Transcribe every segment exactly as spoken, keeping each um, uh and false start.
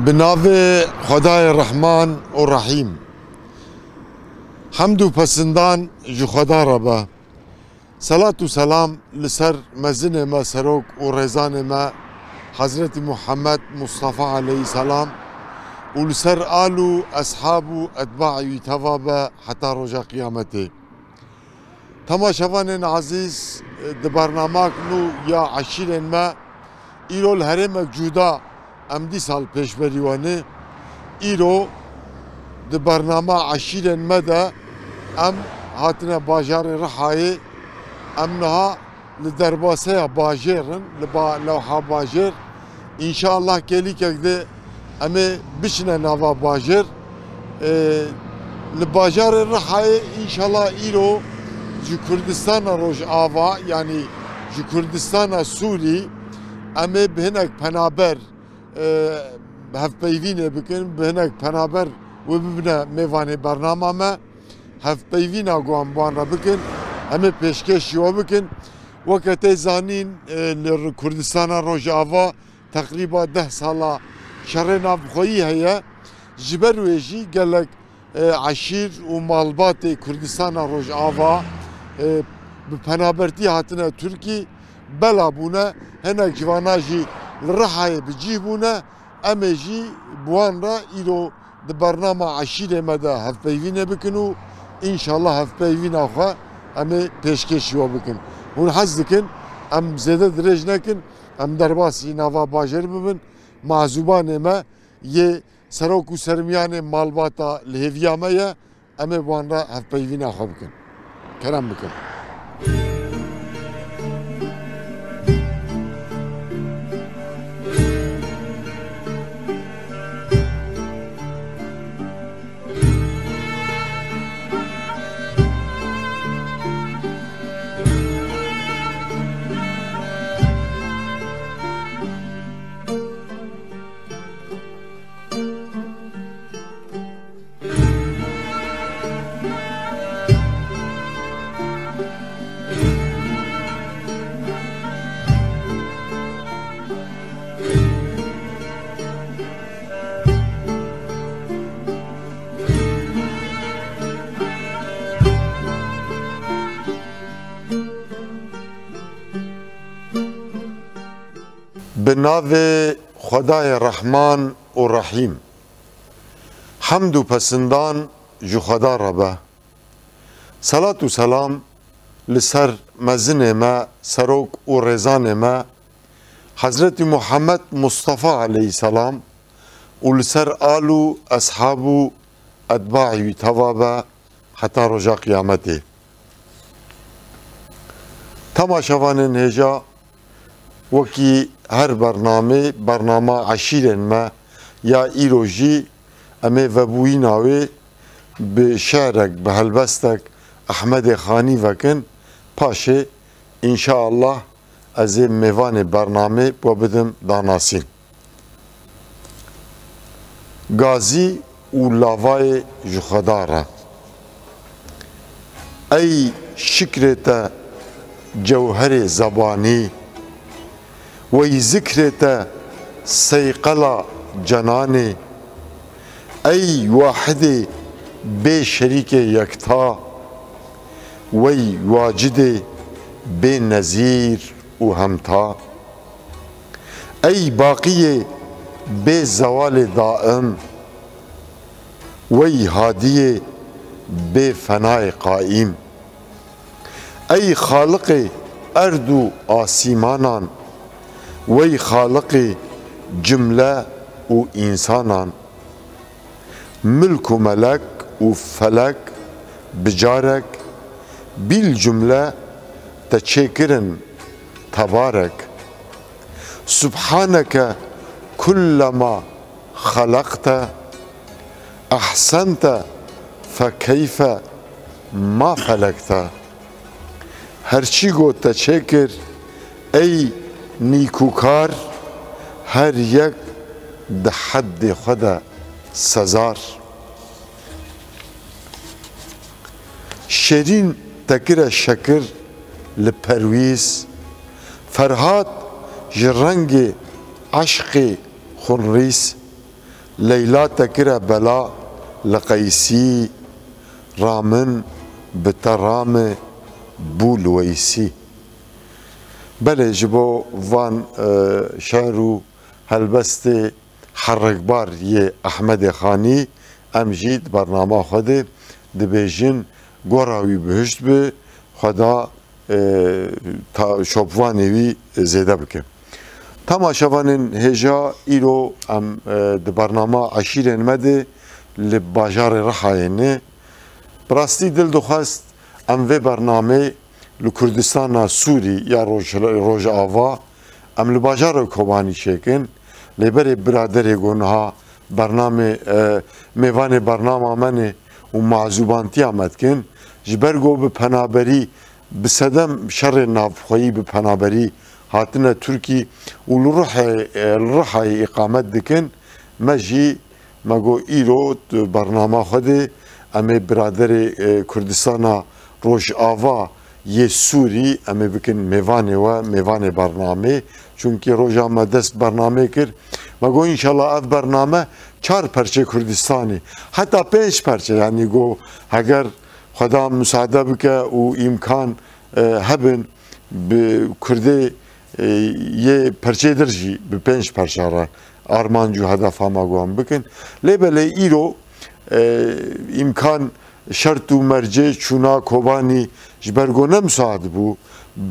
Bi navê Xwedayê Rehman û Rehîm. Hemd û pesindan ji Xweda re be. Selat û selam li ser mezinê me, serok û rêzanê me Hezretî Muhammed Mustafa aleyhisselam û li ser al û eshab û etbaî wî teva be heta roja qiyametê. Temaşevanên ezîz, di bernamak nû ya eşîrên me, îro li herêmek cuda em dîsal pêşberî we ne. Îro di bernama eşîrên me de em hatine bajarê Rihayê, em niha li derbaseya bajêr in, li ba-, lewha bajêr. Înşallah kêlîkek de em ê biçine nava bajêr. Ê, li bajarê Rihayê înşallah îro ji Kurdistana Rojava, yanî ji Kurdistana Sûrî, em ê bi hinek penaber, ê, hevpeyvînê bikin, bi hinek penaber wê bibine mêvanê bernama me. Hevpeyvîna ku em bi wan re bikin, em ê pêşkêşî we bikin. Weke tê zanîn, ê, li Kurdistana Rojava teqrîba deh sala şerê navxweyî heye. Ji ber wê jî gelek, e, eşîr û malbatê Kurdistana Rojava, e, bi penabertî hatine Tirkî, bela bûne, hinek ji vana jî li Rihayê bi cih bûne. Em ê jî bi wan re îro di bernama eşîrê me de hevpeyvînê bikin û înşallah hevpeyvîna xwe em ê pêşkêşî we bikin. Hûn hez dikin em zêde dirêj nekin, em derbasî nava bajêr bibin. Mazûbanê me yê serok û sermiyanê malbata li hêviya me ye, em ê bi wan re hevpeyvîna xwe bikin. Kerem bikin. Bi navê Xwedayê Rehman û Rehîm. Hemd û pesindan ji Xweda re be. Selat û selam li ser mezinê me, serok û rêzanê me, Hezretî Muhammed Mustafa aleyhisselam û li ser al û eshab û etbaî wî teva be heta roja qiyametê. Temaşevanên hêja, wekî her bernamê, bernama eşîrên me ya îro jî em ê vebûyîna wê bi şerek, bi helbestek Ehmedê Xanî vekin. Paşê, înşaallah, ez ê mêvanê bernamê we bidim danasîn. Gazî û lavayê ji Xweda re. Ey şikrê te cewherê zebanî, wey zikrê te seyqela cenanê. Ey wahidê bê şerîkê yekta, wey wacidê bê nezîr û hemta. Ey baqiyê bê zewalê daim, wey hadiyê bê fenayê qaîm. Ey xaliqê erd û asîmanan, wey xaliqê cimle û însanan. Milk û melek û felek bi carek, bîl cumle te çêkirin tebarek. Subhaneke kullema xelekte, ehsente fekeyfe ma felekte. Her çî got te çêkir, ey nîkûkar, her yek di heddê xwe de sezar. Şêrîn te kire şekir li perwîz, Ferhat ji rengê eşqê xunrîz. Leyla te kire bela li Qeysî, ramin bi te rame bû li Weysî. Belê ji bo van, e, şer û helbestê herikbar yê Ehmedê Xanî em jî di bernama xwe de dibêjin, gora wî bihişt bi, Xweda, e, ta-, şopvanê wî zêde bike. Temaşevanên hêja, îro em, e, di bernama Eşîrên me de li bajarê Rihayê ne. Bi rastî dil dixwest em vê bernamê li Kurdistana Sûrî ya Roj-, Rojava, em li bajarê Kobanî çêkin. Lê berê biraderê ku niha bernamê, e, mêvanê bernama me ne û mazûbantiya me dikin, ji ber ku bi penaberî, bi sedem şerê navxweyî bi penaberî hatine Tirkî û li Rihê-, e, li Rihayê îqamet dikin, me jî me got, îro di bernama xwe de em ê biraderê, e, Kurdistana Rojava yê Sûrî em ê bikin mêvanê we, mêvanê bernamê. Çunkî roja me dest bernamê kir, me got, înşallah ev bername çar perçê Kurdistanê, heta pênc perçe, yanî got, heger Xweda musade bike û îmkan, e, hebin, bi Kurdê, e, yê perçê dir jî bi pênc perça re armanc û hedefa me got em bikin. Lê belê îro, e, îmkan, şert û mercê çûna Kobanî ji ber ku ne misaad bû,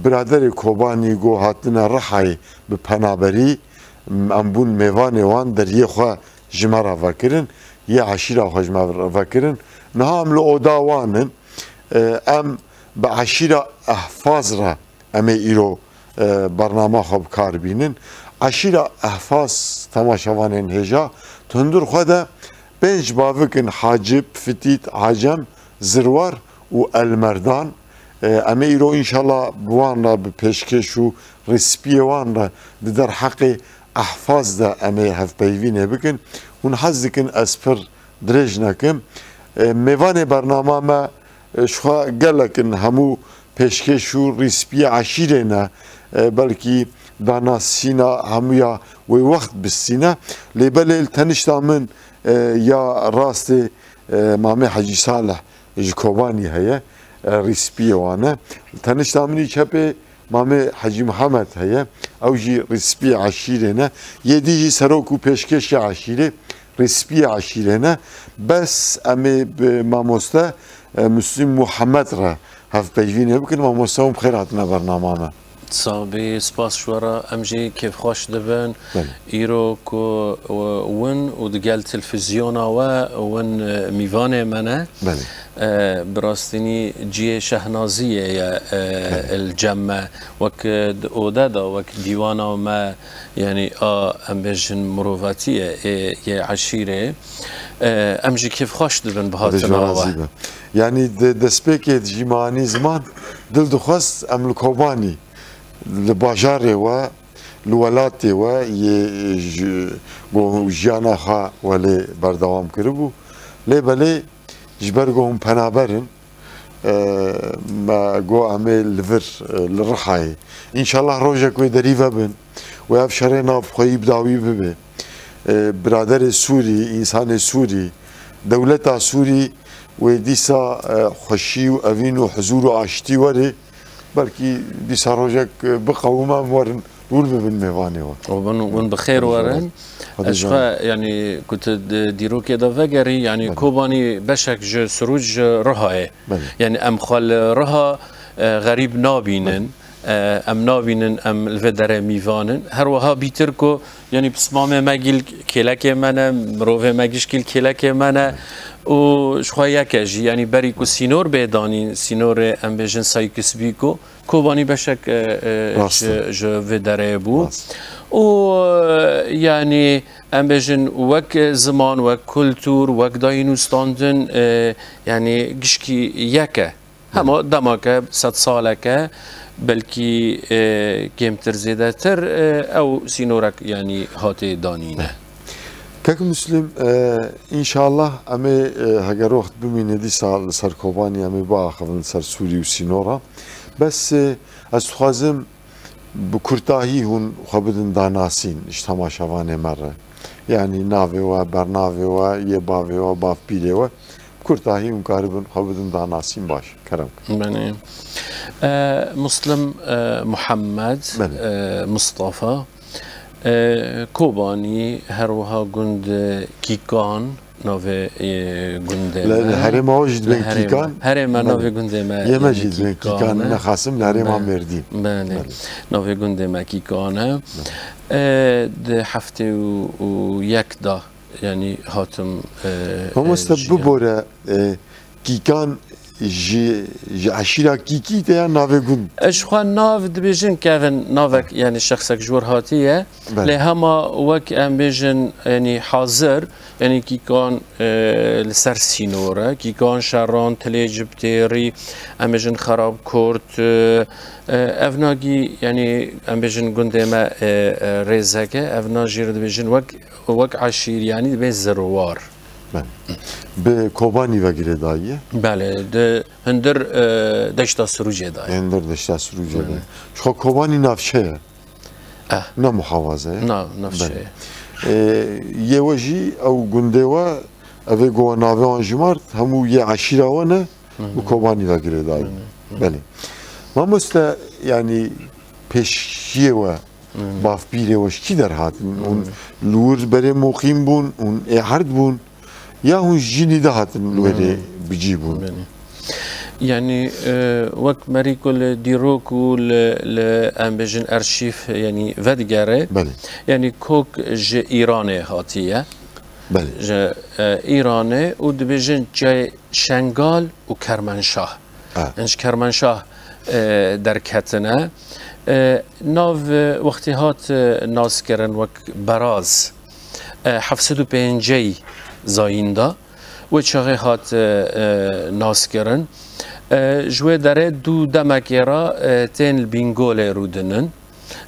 biraderê Kobanî ku hatine Rihayê bi penaberî, em bûn mêvanê wan, deriyê xwe ji me re vekirin, yê eşîra xwe ji me re vekirin. Niha em li oda wan in. E, em bi eşîra Ehfaz re em ê îro, e, bernama xwe bi kar bînin. Eşîra Ehfaz, temaşevanên hêja, di hundir xwe de pênc bavik in: Hacib, Fitît, Ecem, Zirwar û Elmerdan. E, em ê îro înşallah bi wan re, bi pêşkêş û rîspiyê wan re di derheqê Ehfaz de em ê hevpeyvînê bikin. Hûn hez dikin ez pir dirêj nekim. E, mêvanê bernama me, e, ji xwe gelek in, hemû pêşkêş û rîspiyê eşîrê ne. E, belkî danasîna hemûya wê wext bistîne. Lê belê li tenişta min, e, ya rastê, e, Mamê Hecî Salih ji Kobanî heye, e, rîspiyê wan e. Li tenişta min î çepê Mamê Hecî Mihemed heye, ew jî rîspiyê eşîrê ne. Yê dî jî serok û pêşkêşê eşîrê, rîspiyê eşîrê ne. Bes em ê bi mamoste, e, Muslîm Muhemed re hevpeyvînê bikin. Mamoste, hûn bi xêr hatine bernama me. Sabî, spas ji we re. Em jî kêfxweş dibin. Belê. Îro ku, e, win û digel televîzyona we win, e, mîvanê me ne. Belê. E, bi rastînî cihê şehnaziyê ye, e, Belê. li cem me. Wek, e, di ode de, wek dîwana me, yanî a, em bêjin mirovatiyê, ê, yê eşîrê. E, em jî kêfxweş dibin bi Xwedê ji we hatina we. razî be. Yanî di destpêkê jî me anî ziman, dil dixwest em li Kobanî, li bajarê we, li welatê we yê ji, go jiyana xwe welê berdewam kiribû. Lê belê ji ber ku hûn penaber in, e, me got em ê li vir, e, li Rihayê. Înşallah rojek wê derî vebin, wê ev şerê navxweyî bi dawî bibe. E, biraderê Sûrî, însanê Sûrî, dewleta Sûrî wê dîsa, e, xweşî û evîn û huzûr û aştî were. Belkî dîsa rojek, e, biqewime em werin, hûr bibin mêvanê we. Û bin, bin bi xêr werin. Xwedê Ez ji xwe, yanî, ku tu di dîrokê de vegerî, yanî, Belê. Kobanî beşek ji Sirûc, ji Rihayê. Belê. Yanî, em xwe li Riha, e, xerîb nabînin. Belê. E, em nabînin em li vê derê mîvan in. Her wiha bîtir ku, yanî, pismamê me gîl kêlekê me ne, mirovê me gişkî li kêlekê me ne. Belê. Û ji xwe yek e jî, yanî, berî ku sînor bê danîn, sînorê, em bêjin, Sykes-Picot, Kobanî beşek, e, e, Rast e. ji, ji vê derê bû. Rast. Û, e, yanî, em bêjin, wek ziman, wek kultur, wek dayîn û standin, e, yanî, gişkî yek e. Hema demake, sed saleke, belkî, e, kêmtir zêdetir, e, ew sînorek, yanî, hatê danîne. Kek Muslim, e, înşallah em ê, e, heger wext bimîne dîsa li ser Kobanî em ê biaxivin li ser Sûrî û sînora. Bes, e, ez dixwazim bi kurtahî hûn xwe bidin danasîn ji temaşevanê me re. Yanî navê we, bernavê we, yê bavê we, bavpîrê we. Kurtahî hûn karibin xwe bidin danasîn baş. Kerem. Belê. E, Muslim, e, Muhammed, Belê. e, Mustafa, e, Kobanî, her wiha gund, e, Kîkan, navê, e, gundê Li, me. Li herêma we jî dibên Kîkan? Herêma, Belê. navê gundê me, Yê me yanî jî dibên Kîkan Kîkan, e. Nexasim li herêma Belê. Mêrdîn. Belê. Belê. Navê gundê me Kîkan e. Belê. E, di heftê û, û yek da, yanî hatim, e, Mamoste, e, jiyan. Bibore, e, Kîkan ji, ji eşîra Kîkî te ya navê gund? E, ji xwe nav dibêjin kevin navek, Belê. yanî şexsek ji wir hatiye. Belê. Lê hema wek em bêjin, yanî hazir, yanî Kîkan, e, li ser sînor e. Kîkan, Şeran, Tilê, Cibtêrî, em bêjin Xerab, Kort, e, e, ev nagî, yanî em bêjin gundê me, e, e, rêzek e. Ev na jî re dibêjin wek, wek eşîr, yanî dibê zirwar. Belê. Bi Kobanî ve girêdayî ye? Belê, di hundir, e, deşta Sirûcê de ye. Hundir deşta Sirûcê de. Belê. Ji xwe Kobanî navçe ye. Eh. Ne muhawaze ye. Na, navçe Belê. ye. E, yê we jî ew gundê we, ev ê ku we navê wan jimart, hemû yê eşîra we ne, Hı hı. bi Kobanî ve girêdayî. Hı hı. Belê. Mamoste, yanî pêşiyê we, Hı hı. bavpîrê we ji kî derhatin? Hûn Hı hı. li wir berê muqîm bûn, hûn ê erd bûn, ya hûn ji cinî de hatin li wêrê Hı. bi cî bûn? Belê. Yanî, e, wek merî ku li dîrok û li, li, em bêjin, arşîv, yanî vedigere, Belê. yanî kok ji Îranê hatiye. Belê. Ji, e, Îranê û dibêjin çiyayê Şengal û Kermenşah. Ha. Em ji Kermenşah, e, derketine. E, nav, e, wextê hat, e, naskirin wek Beraz, e, heft sed û pêncî zayîn de. Wê çaxê hat, e, e, naskirin. E, ji wê derê dû demekê re, e, tên li Bîngolê rûdinin.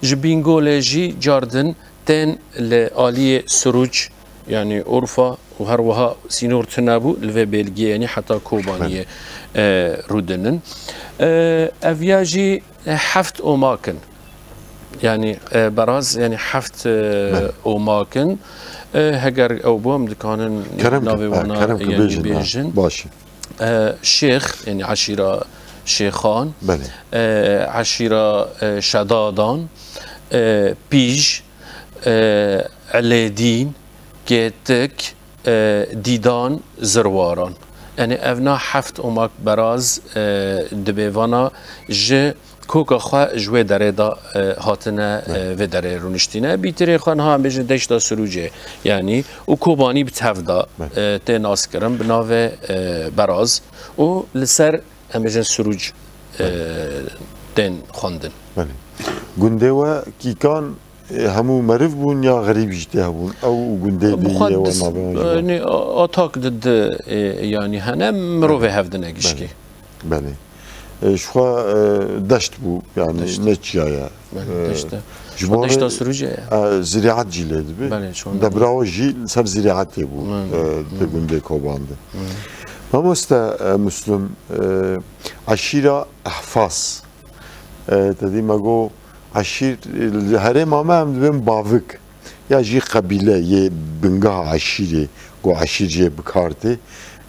Ji Bîngolê jî cardin tên li aliyê Sirûc, yanî Urfa û her wiha sînor tune bû, li vê bêlgiyê, yanî heta Kobaniyê, Belê. e, rûdinin. E, ev ya jî heft omak in. Yanî, e, Beraz, yanî heft, e, Belê. omak in. E, heger ew bû, em dikanin Kerem navê kir, ha, wana, kerem kir yanî bêjin, ha. bêjin. Baş e. E, Şêx, yanî eşîra Şêxan, Belê. e, eşîra, e, Şedadan, e, Pîj, e, Elêdîn, Kêtik, e, Dîdan, Zirwaran. Yanî ev na heft omak Beraz, e, dibê vana ji koka xwe ji wê derê de, e, hatine, e, Belê. vê derê rûniştîne. Bîtirê xwe niha em bêjin deşta Sirûcê, yanî û Kobanî bi tev de, Belê. e, tê naskirin bi navê, e, Beraz û li ser, em bêjin, Sirûc, e, Belê. tên xwendin. Belê. Gundê we Kîkan, e, hemû meriv bûn ya xerîb jî tê hebûn? Ew û gundê Bi dî xwe yê we dis-, navê wan jî e, ne, a-, atak di, di, e, yanî hene, mirovê Belê. hevdine gişkî. Belê. Belê. E, ji xwe, e, deşt bû, yanî Deşt. ne çiya ye. Belê, E, deşt e. ji Xwe bo deşta rê, Sirûcê ye. e, zirîat jî lê dibe. Belê, çawa ne? Debra we jî li ser zirîatê bû, Belê. e, di Belê. gundê Koban de. Belê. Mamoste, e, Muslim, e, eşîra Ehfas, e, te dî me got, eşîr, e, li herêma me em dibên bavik. Ya jî qebîle yê bingeha eşîrê, ku eşîr jê bi kar tê.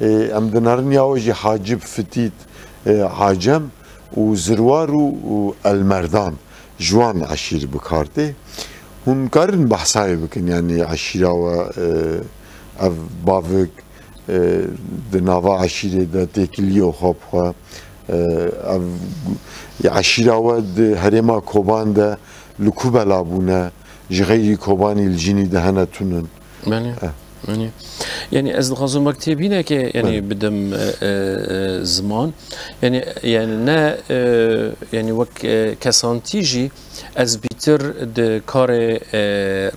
Ê, em dinerin ya we jî Hacib, Fitît, e, Acem û Zirwar û, û Elmerdan ji wan eşîr bi kar tê. Hûn karin behsa wê bikin, yanî eşîra we, e, ev bavik, e, di nava eşîrê de têkiliyo xwe bi xwe, e, ev, ya eşîra we di herêma Koban de li ku bela bûne? Ji xeyrî Kobanî li jinî de hene tunin. Belê. Eh. Belê. Yanî ez dixwazim wek têbîneke, yanî Belê. bidim, e, e, e, ziman. Yanî, yanî ne, e, yanî wek, e, kesantî jî ez bîtir di karê, e,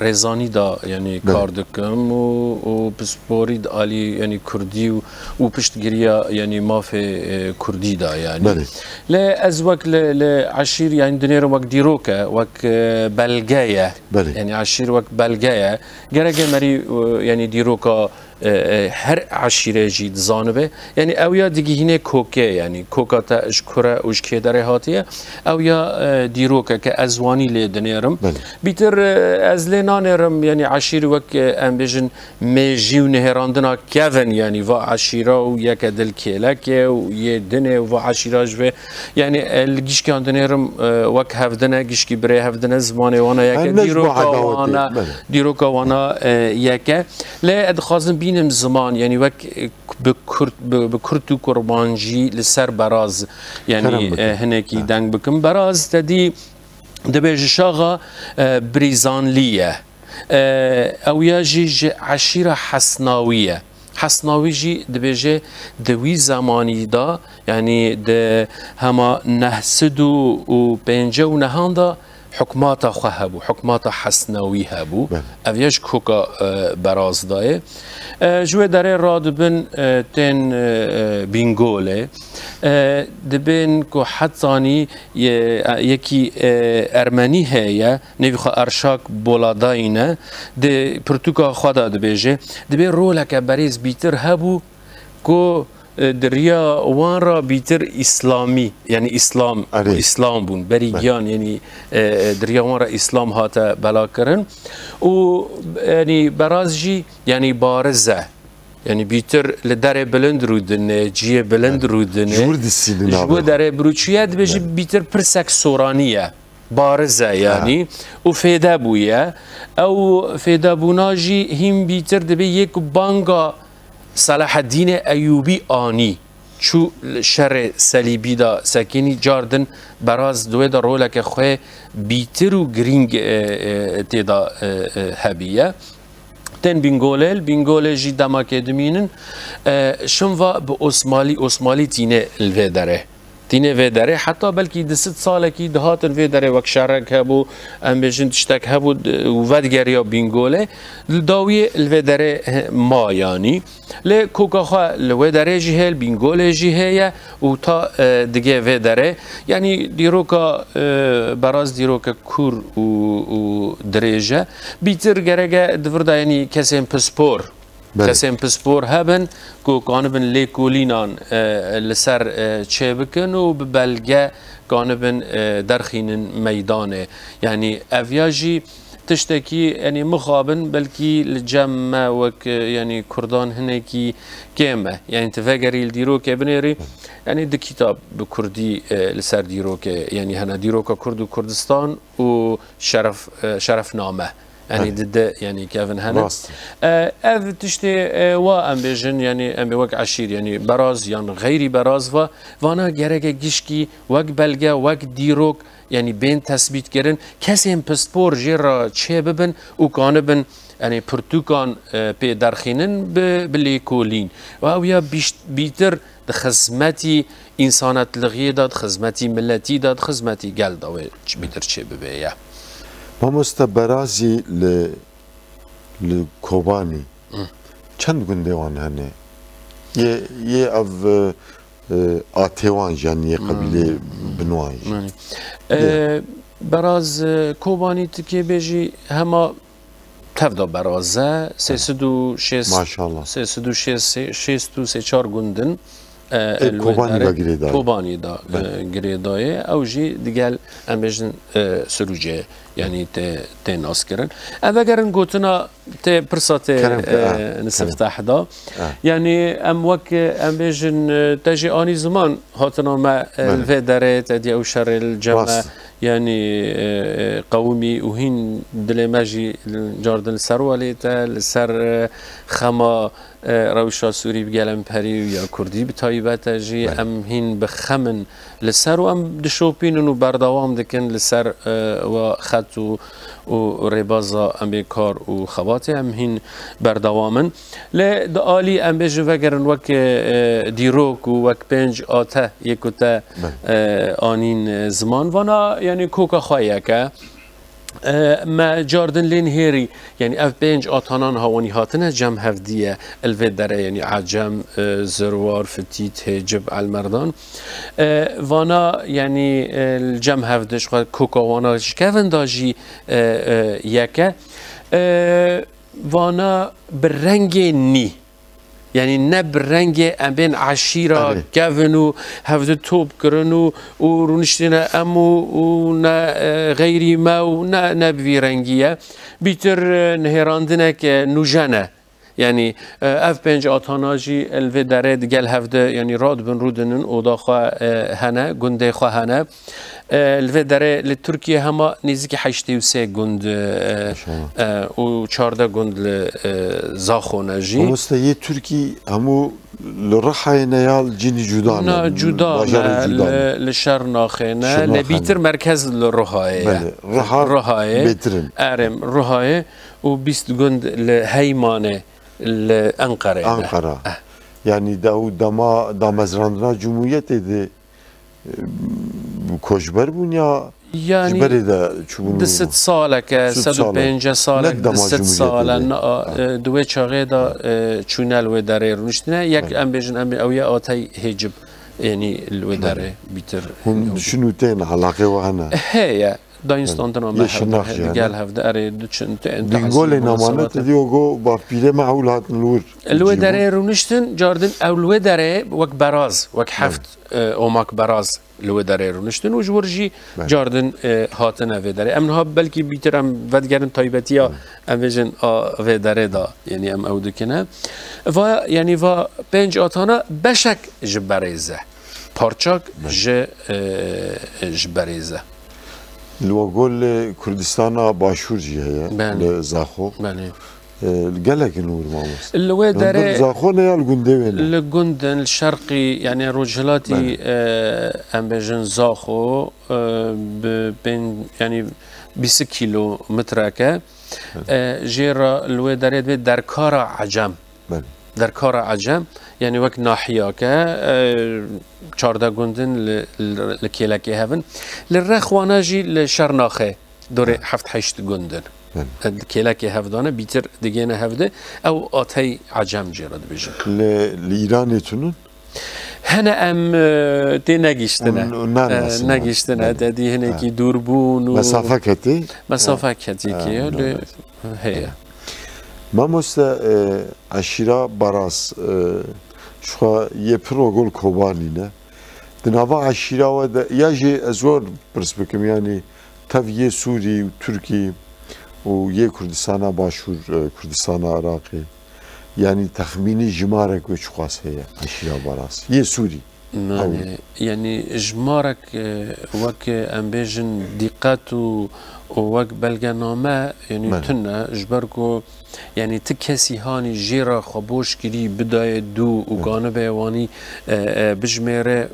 rêzanî de, yanî Belê. kar dikim û, û pisporî di alî, yanî kurdî û, û piştgiriya, yanî mafê, e, kurdî de, yanî. Belê. Lê ez wek li, li eşîr, yanî dinêrim wek dîrok e, wek, e, belge ye. Belê. Yanî eşîr wek belge ye. Gerek e merî, e, yanî dîroka, e, e, her eşîre jî dizanibe. Yanî ew ya digihîne kokê, yanî koka te ji kure û ji kê derê hatiye. Ew ya, e, dîrokeke ez wanî lê dinêrim. Belê. Bîtir, e, ez lê nanêrim, yanî eşîr wek, e, em bêjin mêjî û nihêrandina kevin, yanî va eşîra û yeke dil kêlekê û yê dinê û va eşîra ji vê. Yanî, e, li gişkiyan dinêrim, e, wek hevdine, gişkî birê hevdine, zimanê wana yeke, Her ne ji bo dîroka edawetê, wana, belê. dîroka wana, e, yeke. Lê ez dixwazim bînim ziman, yanî wek, e, bi kurt, bi, bi kurt û kurmancî li ser Beraz, yanî, Kerem bikin. e, hinekî Ha. deng bikim. Beraz te dî dibêje şaxa, e, Brîzanlî ye. E, ew ya jî ji eşîra Hesnawî ye. Hesnawî jî dibêje di wî zemanî de, yanî di hema neh sed û pêncî û nehan de hukmata xwe hebû, hukmata Hesnawî hebû. Belê. Ev ya ji koka, e, Beraz de ye. E, ji wê derê radibin, e, tên, e, e, Bîngolê. E, dibên ku hetanî ye-, e, yekî, e, Ermenî heye, nêvî xwe Erşak Boladayî ne, di pirtûka xwe de dibêje, dibê roleke berêz bîtir hebû ku, e, di riya wan re bîtir îslamî, yanî îslam, Erê. îslam bûn, berî Belê. giyan, yanî, e, e, di riya wan re îslam hate belakirin û, yanî, Beraz jî, yanî, bariz e. Yanî bîtir li derê bilind rûdine, ciyê bilind Belê. rûdine. Ji wir disînin Ji bo abi. derê birûçiye dibêjî Belê. bîtir pirsek soranî ye. Bariz e yanî. Ha. Û fêde bûye. Ew fêdebûna jî hîn bîtir dibê yê ku banga Selaheddînê Eyûbî anî. Çû li şerê Selîbî de sekinî, cardin Beraz di wê de roleke xwe bîtir û girîng, e, e, tê de, e, e, hebiye. Tên Bîngolê, li Bîngolê jî demakê dimînin, e, şinva bi Osmalî, Osmalî tîne li vê derê. Tîne vê derê, heta belkî di sed salekî dihatin vê derê wek şerek hebû, em bêjin tiştek hebû, d-, û vedigeriya Bîngolê. Li dawiyê li vê derê, he, ma yanî. Lê koka xwe li wê derê jî heye, li Bîngolê jî heye û ta, e, digê vê derê. Yanî dîroka, e, Beraz dîroke kûr û, û dirêj e. Bîtir gereke di vir de, yanî kesên pispor, Belê. kesên pispor hebin ku kanibin lêkolînan, e, li ser, e, çêbikin û bi belge kanibin, e, derxînin meydanê. Yanî ev ya jî tiştekî, yanî mixabin belkî li cem me wek, e, yanî Kurdan hinekî kêm e. Yanî tu vegerî li dîrokê binêrî, yanî di kitab bi kurdî, e, li ser dîrokê, yanî hene dîroka Kurd û Kurdistan û şeref, e, şerefname. Yanî Belê. di de, yanî kevin hene. Rast. E, ev tiştê, e, wa em bêjin, yanî em ê wek eşîr, yanî Beraz yan xeyrî Beraz va, vana gereke gişkî wek belge, wek dîrok, yanî bên tesbît kirin. Kesên pispor jê re çê bibin û kanibin, yanî pirtûkan, e, pê derxînin bi, bi lêkolîn. Û ew ya bîş-, bîtir di xizmetî însanetlixiyê de, di xizmetî miletî de, di xizmetî gel de wê ç-, bîtir çê bibe ye. Mamoste Berazî li, li Kobanî Hı. çend gundê wan hene? Yê, yê ev, e, e, atê wan jî, yanî yê qebîlê Hmm. bin wan jî. Yanî, Yê. e, Beraz, e, Kobanî tu kê bêjî hema tev de Beraz e, sê sed û şêst, Maşallah. sê sed û şêst, şêst û sê çar gundin, e, Ê, li wê Kobanî derê, de girêdayî. Kobanî de, Belê. e, girêdayê. Ew jî digel, em bêjin, e, Sirûcê, yanî tê, tê naskirin. Em vegerin gotina tê pirsa tê, Kerem ke, e, ha, Nisiftah kerem. de. Ha. Yanî em wek, e, em bêjin, e, te jî anî ziman hatina me, e, Belê. li vê derê, te dî ew şerê li cem me, Rast. yanî, e, e, qewimî û hîn dilê me jî cardin li ser welê te, li ser, e, xema, e, rewşa Sûrî bi gelemperî û ya Kurdî bi taybet e jî, Belê. em hîn bi xem in li ser û em dişopînin û berdewam dikin li ser, e, wa xet û, û rêbaza em ê kar û xebatê em hîn berdewam in. Lê di alî em bêjin vegerin wek, e, dîrok û wek pênc ate yê ku te, Belê. e, anîn, e, ziman. Vana, yanî koka xwe yek e. E, me cardin lê nihêrî, yanî ev pênc atanan hawanî hatine cem hevdiye, li vê derê, yanî Ecem, e, Zirwar, Fitît, Hêcib, Elmerdan. E, vana, yanî, e, li cem hevdi ji xwe koka wana ji kevin da jî, e, e, yek e. E, vana bi rengê nî, Yanî ne bi rengê em bên eşîra Erê. kevin û hevdi top kirin û, û rûniştîne em û, û ne, e, xeyrî me û ne, ne bi vî rengî ye. Bîtir, e, nihêrandinek, e, nûjen e. Yanî, e, ev pênc atana jî li vê derê di gel hevdi, yanî radibin rûdinin, oda xwe, e, hene, gundê xwe hene. E, li vê derê li Tirkiye hema nêzîkî heştê û sê gund, e, Maşallah. e, û çardeh gund li, e, Zaxo ne jî. Mamoste yê Tirkî hemû li Rihayê ne ya li cînî cuda ne? Na, cuda ne, Bajarê cuda ne? li, li Şernaxê ne. Şernaxê Lê bîtir ne. merkez li Rihayê ye. Belê, Riha Rihayê. bêtir in. Erê, Rihayê û bîst gund li Heymanê, li Enqereyê ne. Ankara. Eh. Yanî da û dema damezrandina Cumhuriyetê de, e, koçber bûn ya Yanî ji berê de çûbûn di û sed saleke, Sed sed û pêncî salek. salek, Ne di dema sed Cumhuriyetê sale, de. na, Ha. e, di wê çaxê de, e, çûne li wê derê rûniştine. Yek Belê. em bêjin, em ê, ew ye atey hêcib, yanî li wê Belê. derê bîtir. Hûn diçin û tên, elaqê we hene? Heye. Dayîn Belê. standina me Yê hevde, Şirnax he, jî hene? digel hevde, erê, diçin, te, te Bîngolê esî namane munasebat te e. diyo go bavpîrê me ewil hatin li wir. Li wê Cîbûn. derê rûniştin, cardin ew li wê derê wek beraz, wek Belê. heft, e, omak beraz li wê derê rûniştin û ji wir jî Belê. cardin, e, hatine vê derê. Em niha belkî bîtir em vedigerin taybetiya, Belê. em bêjin a vê derê de, yanî em ew dikine. Va, yanî va pênc atana beşek ji berêz e. Parçak Belê. ji, e, ji berêz e. Li we gol, e, Kurdistana Başûr jî heye, Belê. li Zaxo. Belê. E, gelek in wir mamoste. Li wê Li derê Zaxo ne ya li gundê wê ne? Li gundin, li şerqî, yanî rojhilatî, Belê. e, em bêjin Zaxo, e, bi pên-, yanî bîst kilometreke, Belê. e, jê re li wê derê dibê derkara Ecem. Belê. Derkara Ecem, yanî wek nahiyake, e, çardeh gundin li, li, li kêlekê hevin. Li Rexwana jî li Şernaxê dorê Belê. heft heşt gundin. Belê. E, kêlekê hevdane, bîtir digêne hevdi. Ew atey Ecem jê re dibêjin. Li, li Îranê tune? Hene em, e, tê negiştine. Hûn, hûn E, nanasîne. negiştine. Belê. Te dî hinekî Ha. dûr bûn û Mesafe ketî? Mesafe Ha. ketî Ha, ki, hûn lê nanasîne. heye. Mamoste, e, eşîra Baras, e, ji xwe yê pir rogol Kobanî ne. Di nava eşîra we de, ya jî ez we pirs bikim, yanî tev yê Sûrî û Tirkî û yê Kurdistana Başûr, e, Kurdistana Iraqê, yanî texmînî jimarek wê çiqas heye, eşîra Baras? Yê Sûrî. Nane, Ew. yanî jimarek, e, wek em bêjin dîqet û, û wek belgename, yanî Belê. tune, ji ber ku, yanî ti kesî hanî jê re xwe boş kirî, bidayê dû û Belê. kanibe wanî, e, e, bijmêre, e,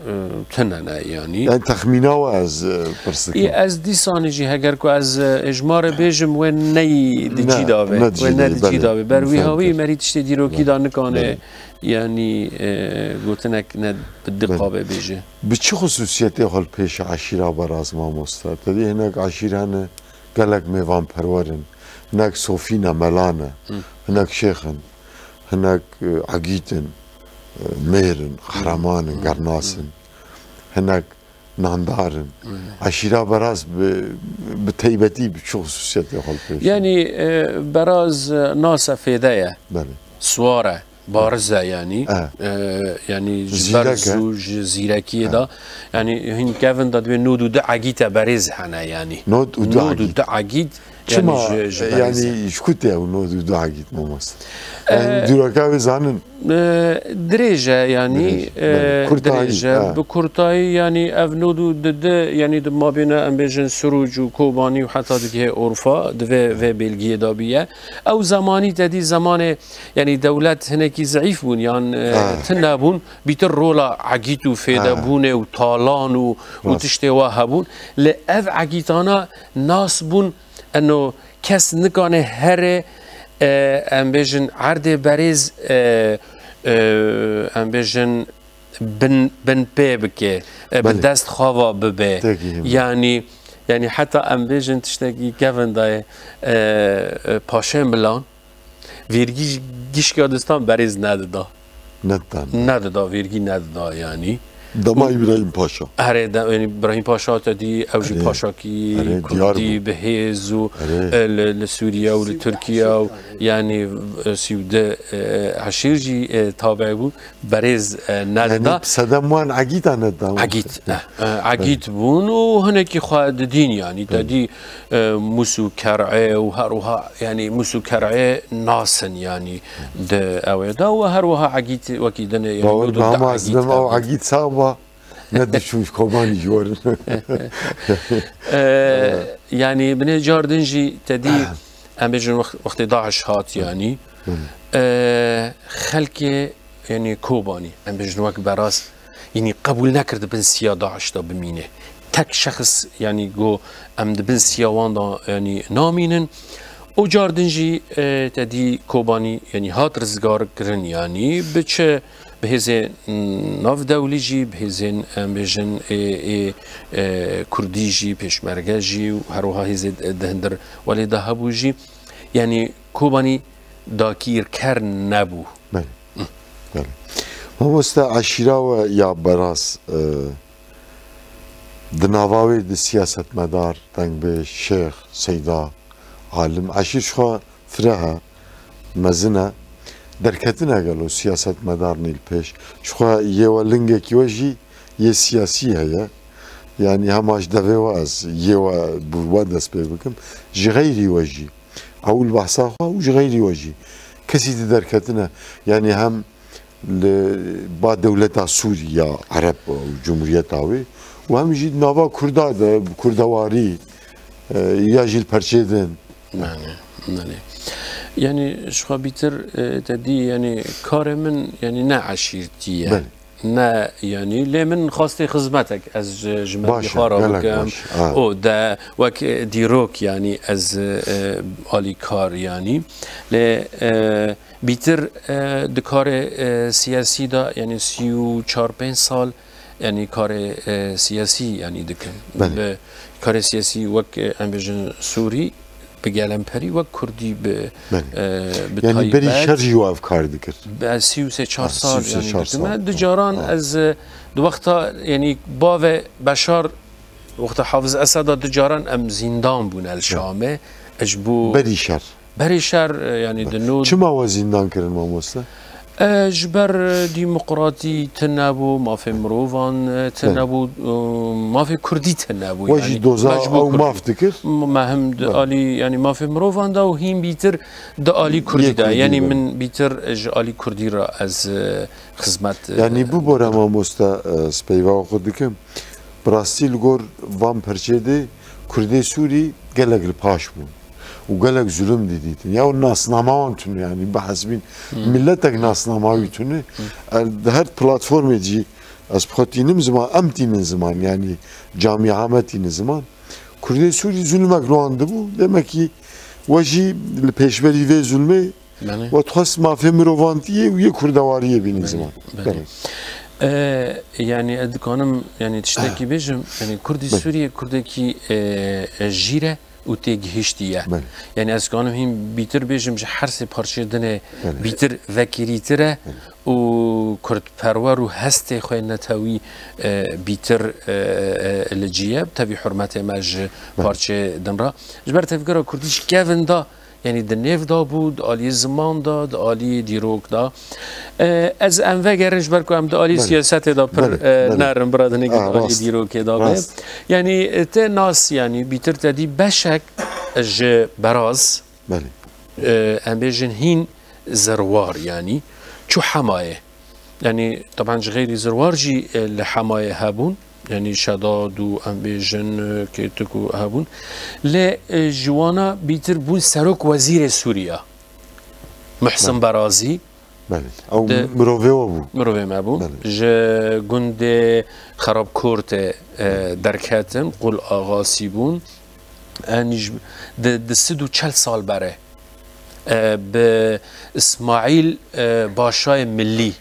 tune ne, yanî. Yani texmîna we ez, e, pirs dikim. Ê, ez dîsanî jî heger ku ez, e, ji ma re bêjim, wê neyî di Ne, cî de be. ne di Wê cî ne de, di cî belê. de be. Ber wî Fem hawî kir. merî tiştê dîrokî Belê. de nikane, Belê. yanî, e, gotinek ne bi Belê. diqabe bêje. Bi çi xisûsiyetê xwe li pêş eşîra Baraz mamoste? Te dî hinek eşîr hene gelek mêvanperwer in. Hinek sofî ne, mela ne. Hı. Hinek şêx in. Hinek, e, egît in. E, mêr in, qehreman in, Hı. gernas Hı. in. Hinek nandar in. Hı. Eşîra Baraz bi, bi teybetî bi çi xisûsiyetê xwe li pêş e? Yanî, e, Baraz, e, nase fêde ye. Belê. Siwar e. Bariz e yanî. E. E, yanî ji Zîrek berz e. û ji zîrekiyê E. de. Yanî hin kevin de divê nod û du egîte berêz hene yanî. Nod û du Nod û egît. du egît, Çima, yanî ji, ji e, berêz e. yanî ji ku tê ew nod û du egît mamoste? E, Yani dîroka wê zanin. E, dirêj e yanî, Dirêj, e, belê. Kurtayî, dirêj e. ha. Bi kurtayî yanî ev nod û du, yanî di mabêna em bêjin Sirûc û Kobanî û heta digihê Urfa, di vê, vê bêlgiyê de bûye. Ew zemanî te dî zemanê, yanî dewlet hinekî zeîf bûn yan, e, Ha. tune bûn, bîtir rola egît û fêdebûnê û talan û, û Rast. tiştê wa hebûn. Lê ev egîtana nas bûn, eno kes nikane here, e, em bêjin erdê berêz, e, e, em bêjin bin, bin pê bike, e, bi Belê. dest xwe ve bibe. Tekî him. Yanî, yanî heta em bêjin tiştekî kevin dayê, e, e, paşê milan, vêrgî gişka distan berêz nedida. Nedidan. Nedida, vêrgî nedida yanî. Dema Îbrahîm Paşa. Herê de, yanî Îbrahîm Paşa te dî, ew jî Erê. paşakî Erê, diyar kurdî bû. bi hêz û, Erê. e, li, li Sûriye û li Tirkiye û, yanî, e, sî û du, e, eşîr jî, e, tabe bû. Berêz, e, Yanî nedida. sedem wan Egîta nedida. Egît, e, e, Egît bûn û hinekî xwe didîn, yanî te dî, e, Mûs û Ker'ê û her wiha, yanî Mûs û Ker'ê nasin, yanî di ew ê de û her wiha Egît wekî din e, yanî Bawer Nûd û bi hema ez Egît dibim, ew hebûn. Egît sax ba, ne diçûn Kobanî ji werin. E, yanî binê car din jî te dî, em bêjin wext-, wextê DAIŞ hat, yanî, e, xelkê, yanî Kobanî, em bêjin wek Beraz, yanî qebûl nekir di bin siya DAIŞ de bimîne. Tek şexs, yanî got, em di bin siya wan de, yanî namînin. Û car din jî, e, te dî Kobanî, yanî hat rizgar kirin, yanî bi çi, bi hêzên, mm, navdewlî jî, bi hêzên, em bêjin, ê, ê, e, kurdî jî, pêşmerge jî û her wiha hêzê di hundir welê de hebû jî. Yanî Kobanî dakîrker nebû. Belê. Belê. Mamoste, eşîra we ya Beraz, e, di nava wê de siyasetmedar, dengbêj, şêx, seyda, alim, eşîr ji xwe fireh e, mezin e. Derketine gelo siyasetmedar nîl pêş. Ji xwe yê we lingekî we jî yê siyasî heye. Yanî hema ji devê we ez yê we bi we dest pê bikim. Ji xeyrî we jî. Ewil behsa xwe û ji xeyrî we jî. Kesî di derketine, yanî hem li ba dewleta Sûrî ya Ereb û cumhuriyeta wê û hem jî di nava Kurda de, bi kurdewarî, e, ya jî li perçê din. Belê, belê. Yanî ji xwe bîtir, e, te dî, yanî karê min, yanî ne eşîrtî ye. Belê. Ne, yanî, lê min xwestê xizmetek ez ji, ji me Baş e, xwe re gelek bikim. baş. Ha. O de wek, e, dîrok, yanî, ez, e, alîkar, yanî. Lê, e, bîtir, e, di karê, e, siyasî de, yanî, sî û çar pênc sal, yanî, karê, e, siyasî, yanî, dikim. Belê. Bi karê siyasî wek, e, em bêjin Sûrî, bi gelemperî wek kurdî bi, Belê. e, bi Yanî berî taybet şer jî we ev kar dikir. Be-, sî û sê çar Ha, sal, sî û sê yanî çar dikime. sal. Di caran Ha. ez, e, di wexta, yanî bavê Beşar, wexta Hafiz Eseda di caran em zîndan bûne li Şamê. E, ji bo Berî şer. berî şer, e, yanî di nû Çima we zîndan kirin, mamoste? E, ji ber, e, demokratî tune bû, mafê mirovan, e, tune Belê. bû, e, mafê kurdî tune bû, We yanî jî doza mecbûr ew kurdî. maf dikir? M-, me him di Belê. alî, yanî mafê mirovan de û hîn bîtir di alî kurdî Yê de. kurdî Yanî de. min bîtir, e, ji alî kurdî re ez, e, xizmet, e, Yanî bibore dikim. mamoste, e, speyva xwe dikim. Bi rastî li gor van perçê de Kurdê Sûrî gelek li paş bûn û gelek zulm didîtin. Ya nasnama wan tune, yanî bihesbîn Hmm. milletek nasnama wî tune. Hmm. Er, di her platformê jî ez bi xwe tînim ziman, em tînin ziman, yanî camia me tînin ziman. Kurdê Sûrî zulmek li wan dibû. Demekî we jî li pêşberî vê zulmê Belê. we dixwest mafê mirovantiyê û yê kurdewariyê bînin Belê, ziman. belê. Belê. E, yanî ez dikanim, yanî tiştekî bêjim, yanî Kurdî Belê. Sûriyê Kurdekî, e, e, jîr e û têgihiştî ye. Belê. Yanî ez dikanim hîn bîtir bêjim ji her sê parçeyê dinê Belê. bîtir vekirîtir e Belê. û kurdperwer û hestê xwe netewî, e, bîtir, e, e, li cî ye. Tevî hurmetê me ji Belê. parçeyê din re. Ji ber tevgera Kurdî ji kevin de Yanî di nêv de bû, di aliyê ziman de, di aliyê dîrok de. E, ez em vegerin ji ber ku em di alî Belê. siyasetê de pir, Belê, e, belê. nerin, bira dinê Ah, di alî rast. dîrokê de be. Rast. Yanî, e, te nas, yanî bîtir te dî beşek ji Beraz, Belê. e, em bêjin hîn zerwar, yanî çû Hemayê. Yanî, teban ji xeyrî zirwar jî, e, li Hemayê hebûn. Yanî Şedad û em bêjin, e, Kêtik û hebûn. Lê, e, ji wana bîtir bûn serok wezîrê Sûriya. Muhsin Belê. Berazî. Belê. Ew Di mirovê we bû. Mirovê me bû. Belê. Ji gundê Xerabkortê, e, derketin, Qul Axasî bûn. Yanî ji, di, di sed û çel sal berê, e, bi Îsmaîl, e, Başayê Millî.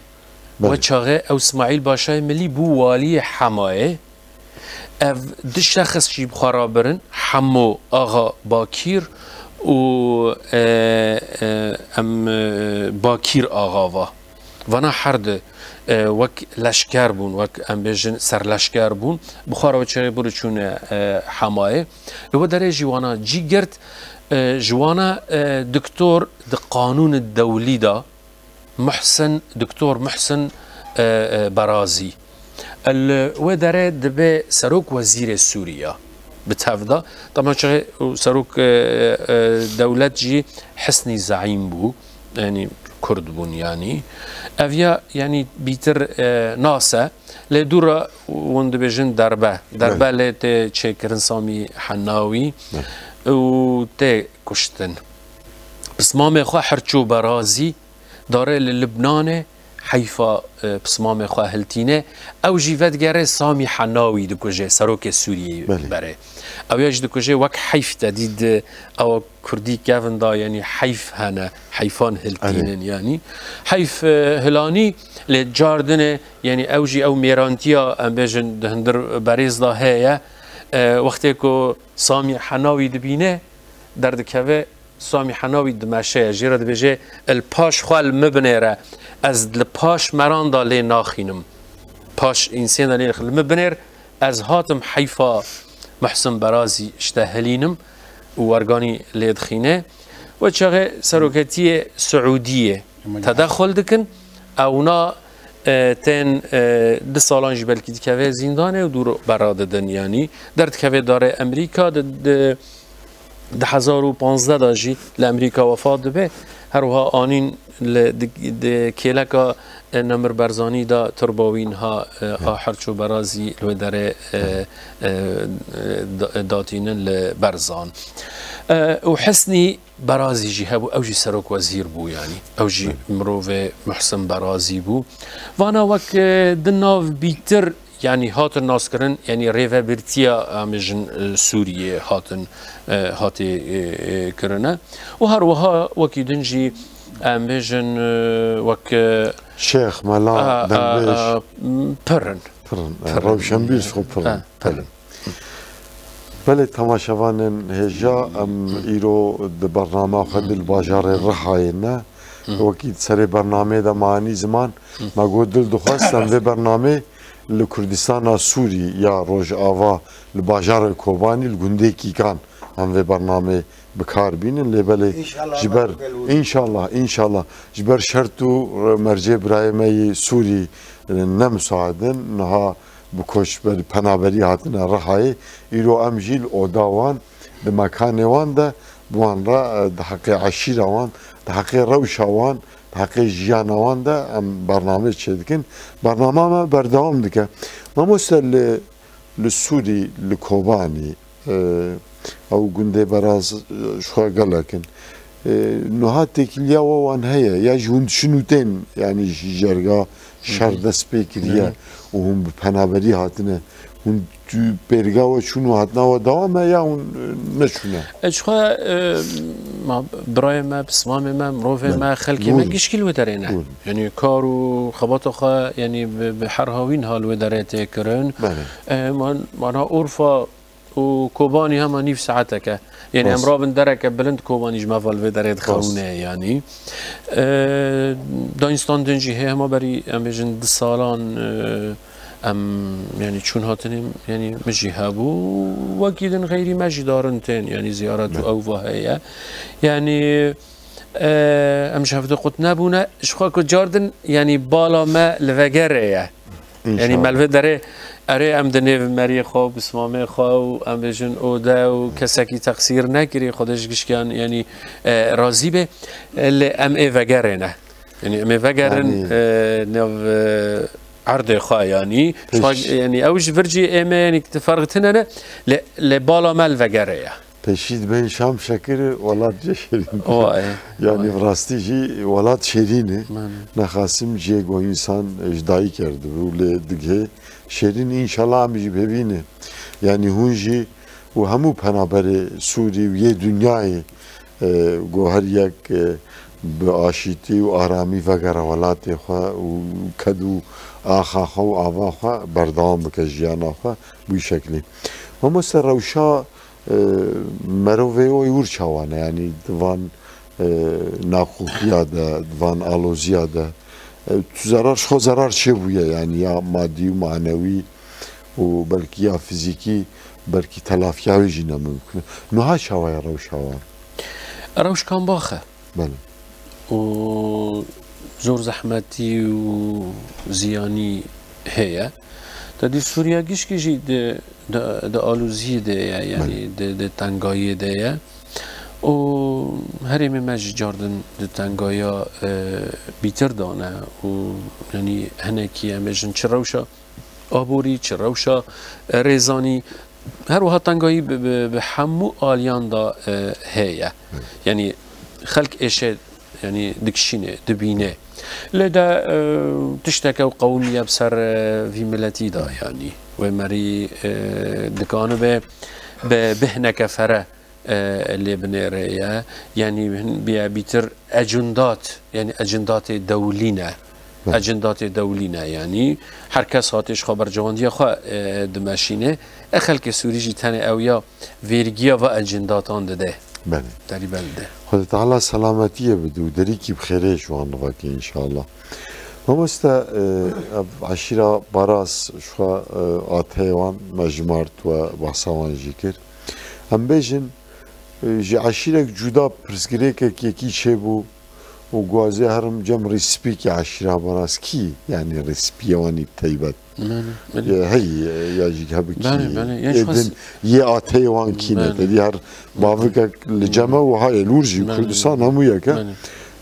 Belê. We çaxê ew Îsmaîl Başayê Millî bû waliyê Hemayê. Ev du şexs jî bi xwe re birin, Hemo Axa Bakîr û, e, e, em, e, Bakîr Axa va. Vana her di, e, wek leşker bûn, wek em bêjin serleşker bûn. Bi xwe re çaxê bûr çûne, e, Hemayê. Li we derê jî wana cî girt, e, ji wana, e, doktor di qanûnê dewlî de Muhsin, doktor Muhsin, e, e, Berazî. Li wê derê dibe serok wezîrê Sûriya bi tev de. Tema çaxê serok, e, e, dewlet jî Hisnî Zeîm bû. Yanî Kurd bûn yanî. Ev ya yanî bîtir, e, nas e. Lê dû re hûn dibêjin derbe. Derbe Belê. lê tê çêkirin Samî Henawî Belê. û tê kuştin. Pismamê xwe Herço Berazî dare li Libnanê heyfa, e, pismamê xwe hiltîne. Ew jî vedigere Samî Henawî dikuje, serokê Sûriyeyê Belê. berê. Ew ya jî dikuje wek heyf te dî di ewa Kurdî kevin da, yanî heyf hene, heyfan hiltînin Erê. yanî. Heyf, e, hilanî lê cardine, yanî ew jî ew mêrantiya, em bêjin, di hundir berêz da heye. E, wextê ku Samî Henawî dibîne, derdikeve, Samî Henawî dimeşe ye, jê re dibêje, "Li paş xwe li min binêre, ez li paş meran da lê naxînim. Paş însên de lê naxînim. Li min binêr, ez hatim heyfa Muhsin Berazî ji te hilînim û werganî lê dixîne." We çaxê seroketiyê Siûdiyê tedexul dikin, ewna, e, tên, e, du salan jî belkî dikeve zîndanê û dû bera didin, yanî derdikeve darê Emerîka di, di, di hezar û panzdeh de jî li Emerîka wefat dibe. Her wiha anîn li, di, di kêleka, e, Nemir Barzanî de turba wî niha, e, a Herço Berazî li wê derê, e, e, da-, datînin li Berzan. E, û Hisnî Berazî jî hebû, ew jî serok wezîr bû, yanî ew jî mirovê Muhsin Berazî bû. Vana wek, e, di nav bîtir, yanî hatin naskirin, yanî rêvebirtiya, em bêjin, e, Sûriyê hatin, e, hatê, e, e, kirine. Û her wiha wekî din jî, em bêjin, e, wek, e, Şêx, mela, a, a, dembêj. a, m, pir in. Pir in. E, Pir in. Rewşenbîr ji xwe pir in. Ha, pir in. Belê. Belê, temaşevanên hêja, em îro di bernama xwe di li bajarê Rihayê ne. Hı. Wekî di serê bernameyê de me anî ziman, Hı. me got dil dixwest em vê bernamê li Kurdistana Sûrî ya Rojava, li bajarê Kobanî, li gundê Kîkan em vê bernamê bi kar bînin. Lê belê, İnşallah ji ber, me gel û înşallah, înşallah, ji ber şert û mercê birayê me yê Sûrî, e, ne misaid in. Niha bi koçber, penaberî hatine Rihayê. Îro em jî li oda wan, di mekanê wan de bi wan re, e, di heqê eşîra wan, di heqê rewşa wan, di heqê jiyana wan de em bername çêdikin. Bernama me berdewam dike. Mamoste, li, li Sûrî, li Kobanî, e, ew gundê Beraz, e, ji xwe gelek in. E, niha têkiliya we wan heye, ya jî hûn diçin û tên, yanî ji cerga şer Hı hı. dest pê kiriye Hı hı. û hûn bi penaberî hatine. Hûn tu pêrga we çûn û hatina we dewam e ya hûn, e, neçûne? E, ji xwe, e, ma, birayê me, pismamê me, mirovê Belê. me, xelkê me Bûn. gişkî li wê derê ne. Bûn. Yanî kar û xebata xwe, yanî bi, bi her hawîn ha li wê derê tê kirin. Belê. E, man, mana Urfa û Kobanî hema nîv saeteke. Yanî em Rast. rabin dereke bilind Kobanî ji me ve li vê derê dixewine Rast. yanî. E, Dayînstan din jî hê hema berî em bêjin du salan, e, em yanî çûn hatinê yanî min jî hebû. Wekî din xeyrî me jî darin tên yanî ziyaret û Ne. ew va heye. Yanî, e, em ji hev de qut nebûne. Ji xwe ku car din yanî bala me li vegerê ye. Yanî Înşallah. me li vê derê, erê, em di nêv meriyê xwe û pismamê xwe û em bêjin ode û kesekî teqsîr nekirî, Xwedê ji gişkiyan, yanî, e, razî be. E, lê em ê vegerê ne. Yanî em ê vegerin, Yanî e, nav, e, erdê xwe, yanî. Pêş- Xwe, yanî ew ji vir jî ê me, yanî, ferq tine ne, lê, lê bala me li vegerê ye. Pêşî dibên şam şekir, welat cê şêrîn. Wa, e, Yanî wa. bi rastî jî welat şêrîn e. Mane. Nexasim ciyê ku însan ji dayik erdibû lê digihê şêrîn, înşallah em jî bibîne. Yanî hûn jî û hemû penaberê Sûrî û yê dinyayê, e, ku her yek, e, bi aşîtî û aramî vegere welatê xwe û ked û axa xwe û ava xwe berdewam bike jiyana xwe bi wî şeklî. Mamoste, rewşa E, merovê wê wir çawa ne? Yanî di van, e, nakokiya de, di van aloziya de, E, tu zerar, ji xwe zerar çêbûye, yanî ya madî û manewî û belkî ya fizîkî, belkî telafiya wê jî ne mimkun e. Niha çawa ye rewşa wan? Rewş kambax e. Belê. Û zor zehmetî û ziyanî heye. Te dî Sûriya gişkî jî di, di, di aloziyê de ye, yanî Belê. di, di tengayiyê de ye. Û herêmê me jî cardin di tengaya, e, bîtir dane û, yanî, hinekî em bêjin çi rewşa aborî, çi rewşa, e, rêzanî, her wiha tengayî bi, bi, bi hemû aliyan de, e, heye. Yanî xelk êşe, yanî dikişîne, dibîne. Lê de, e, tişteke ew qewimiye bi ser, e, vî miletî de, yanî wê merî, e, dikanibe bi bihneke fere e, lê binêre ye. Yanî hin-, biye bîtir ecindat, yanî ecindatê dewlî ne. Belê. Ecindatê dewlî ne, yanî her kes hatê ji xwe berjewandiya xwe, e, dimeşîne. E, xelkê Sûrî jî tenê ew ya vêrgiya va ecindatan dide. Belê. Derî bel dide. Xwedê Teala selametiyê bide û derîkî bi xêrê ji wan rivake înşallah. Mamoste, e, ev eşîra Baras ji xwe, e, ateyê wan me jimart we behsa wan jî kir. Em bêjin, e, ji eşîrek cuda pirsgirêkek yekî çêbû û guazê herim cem rîspîkê eşîra Baras kî, yanî rîspîyê wan î bi teybet. Belê, belê. E, hey, e, ya jî hebikî. Belê, belê. Yan Ê xwest- din yê ateyê wan kî ne. Belê. Tedî her bavikek li cem e û hayê lûr jî Belê. Kurdistan hemû yek e. Belê.